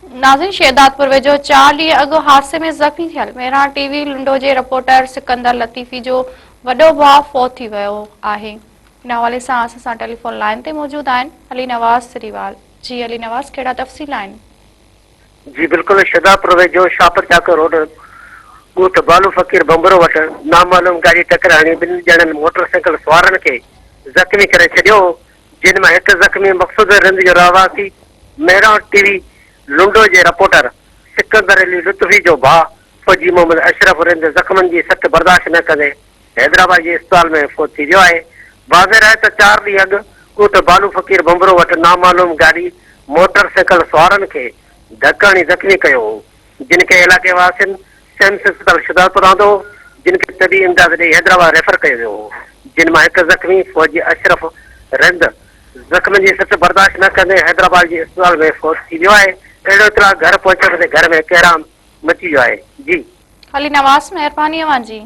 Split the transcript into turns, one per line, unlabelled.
ناظرين شهدادپور ويجهو چار ڏينهن اڳ حادثي ۾ زخمي ٿيل مهراڻ ٽي وي لنڊو جي رپورٽر سڪندر لطيفي جو وڏو ڀاء فوت ٿي ويو آهي ان حوالي سان اسان سان ٽيليفون لائين تي موجود آهن علي نواز سريوال جي علي نواز ڪهڙا تفصيل آهن.
جي بلڪل شهدادپور ويجهو شاهپور چاڪر روڊ ڳوٺ بالو فقير ڀنڀرو وٽ نامعلوم گاڏي ٽڪر هڻي ٻن ڄڻن موٽر سائيڪل سوارن کي زخمي ڪري ڇڏيو جن مان هڪ زخمي مقصود رند جو رهواسي مهراڻ ٽي وي لنڊو جي رپورٽر سڪندر علي لطفي جو ڀاء فوجي محمد اشرف رند زخمن جي سٽ برداشت نه ڪندي حيدرآباد جي اسپتال ۾ فوت ٿي ويو آهي. واضح رهي ته چار ڏينهن اڳ ڳوٺ بالو فقير ڀنڀرو وٽ نامعلوم گاڏي موٽر سائيڪل سوارن کي ڌڪ هڻي زخمي ڪيو هو، جن کي علائقي واسين سيمس اسپتال شھدادپور آندو هو، جن کي طبي امداد ڏئي حيدرآباد ريفر ڪيو ويو هو، جن مان هڪ زخمي فوجي اشرف رند زخمن جي سٽ برداشت نه ڪندي حيدرآباد جي اسپتال ۾ فوت ٿي ويو آهي، اهڙو اطلاع گهر پهچڻ تي گهر ۾ ڪهرام مچي ويو آهي. جي.
علي نواز مهرباني اوهان جي.